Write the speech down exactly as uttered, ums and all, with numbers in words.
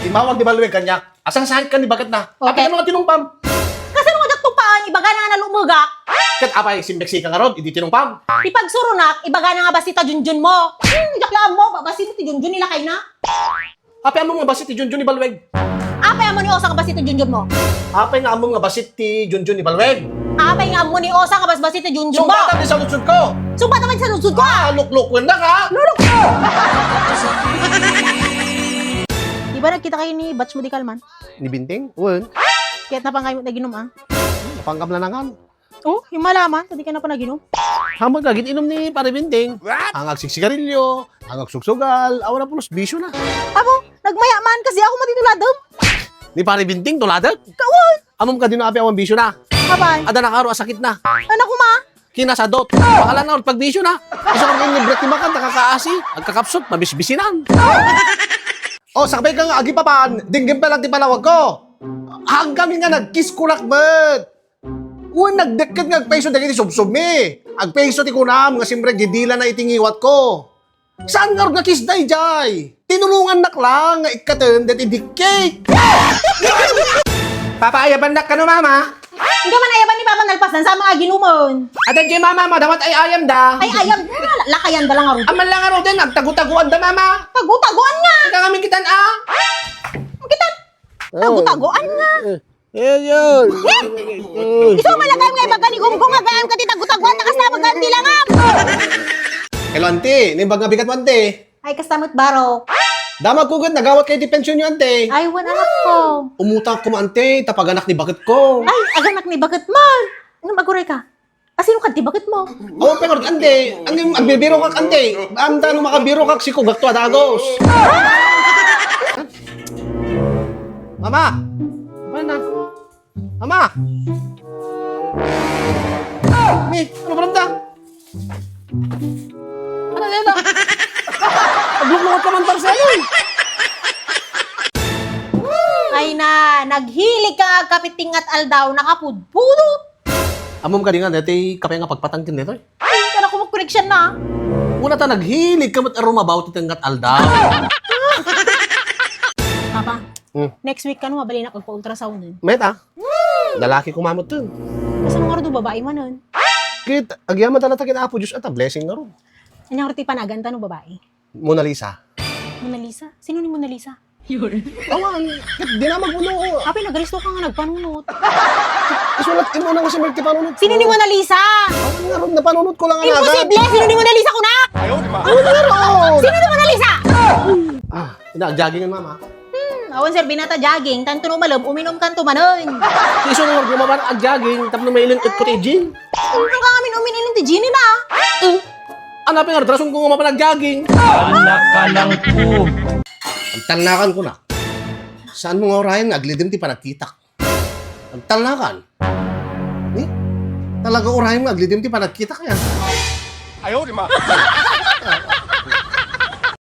Immawag ni Balueg kaniak. Asangsangit ka ni baketna. Okay. Apay, ano nga tinungpam? Kasano nga diak tungpaan, ibagana nga nalumegak? Ket apay, simmeksika ngarud, idi tinungpam? Ti pagsuronak, ibagana nga bassit a junjunmo. Hmm, diak la ammo, ba-, bassit ti junjun ni lakayna. Apay, ammom nga bassit ti junjun ni Balueg? Apay, ammo ni Osa nga bassit ti junjunmo? Apay nga ammom nga bassit ti junjun ni Balueg? Apay nga ammo ni Osa nga basbassit ti junjunmo? Sungbatam ti saludsodko. Sungbatam ti saludsodko, ah! Ah, luklukuennak, ha? Luluk-, Di ba nagkita kayo ni batch mo di kalman? Ni Binting? Wen. Ket napanggaymo naginom, ah? Napanggam na nangan. Oh, yung malaman, ta di ka na pa naginom. Hamat ka, git inom ni Pare Binting. What? Ang agsiksigarilyo, ang agsugsugal, awan a pulos, bisyo na. Amo, nagmaya man, kasi ako mati tuladem. Ni Pare Binting, tuladek? Kawan! Amom ka di no apay awan bisyo na. Apay? Adda nakaro a sakit na. Anak ko, ma? Kinasadot. Bakalan na, pagbisyo na. Isu ka ni break ti makan, nakakaasi. Agkakapsut, mabisbisinan. Oh, sakbay ka nga agipapan, dinggem pa lang ti panawag ko. Hangkami nga nagkiskulak met. Wen, nagdekket nga agpayso dagiti subsubmi. Agpayso ti kunam nga simrek didila na iti ngiwat ko. Saan nga nga kiss dayjay? Tinulongannak lang nga ikkaten deti dikkek. Papaayabannak kano, mama? Ika man ayaban ni Papa nalpasan sa mga ginuman. Adan jay mama, madamat ay ayam da. Ay, ayam. Lakayan da lang arud. Aman lang arud din, agtago-taguan da, mama. Tago-taguan nga. Ika nga min kitan, ah. Kitan. Tago-taguan nga. Eh, eh, yun. Eh, isu malagam nga ibaga ni Gumgum nga gayam ka ti tago-taguan, takas na bagan ti langam. Hello, auntie. Nimbag nga bigat mo, auntie. Ay, kasta met, Barok. Damag ko gud, nagawat kayo ti pension nyo, auntie. Ay, wen, anak ko. Umutang ko, auntie, ta paganak ni baket ko. Ay, aganak ni baket mo. Ano, maguray ka? Asino kad ti baket mo? Oh, pero, auntie, ang agbibiro kak, auntie. Amta no makabiro kak, sikugak to a dagos. Mama! Ano na? Mama! Ah! Mi, ano ba nanda? Ano na yun, ah? Agluklukot ka man, Marcelo, eh. Ay na, naghilig ka agkapit ti ngat aldaw, nakapudpudot. Ammom kadi nga, dati kape nga pagpatangkin dito, eh. Ay, kana ko magkoneksyon na. Una ta, naghilig ka met a rumabaw ti tengngat aldaw. Papa, Hmm. Next week kano, mabalinak agpa-ultrasound, eh. Met, ah? Lalaki ko mamot dun. Kasano nga ro do babae manen? Kit, agyaman talaga kin Apo Diyos at a blessing nga ro. Anya nga ro ti panagan ta no babae? Mona Lisa. Mona Lisa? Sino ni Mona Lisa? Awan, ket dinamag mo no. Apay, nagaristo ka nga nagpanunot. Isulat mo na nga si Mark ti panunot ko. Sino ni Mona Lisa? Awan nga ron, napanunot ko lang ang agad. Imposible! Sino ni Mona Lisa, kuna? Awan nga ron. Sino ni Mona Lisa? Ah, ina, jogging ang mama. Hmm, awan, sir, binata jogging. Tanto no malem, uminom kanto manen. Isu nga ron, mapan ag-jogging, tapno mailin-et ko ti Jean. Ano ka ngamin uminom ti Jean, ina? Hmm. Ano, pingardrason ko nga mapan ag-jogging? Anak ka lang po. Ang talnakan ko na. Saan mo nga urayan nga aglidem ti panagkitak? Ang talnakan. Ni? Talaga urayan nga aglidem ti panagkitak yan. Ayaw, di ma.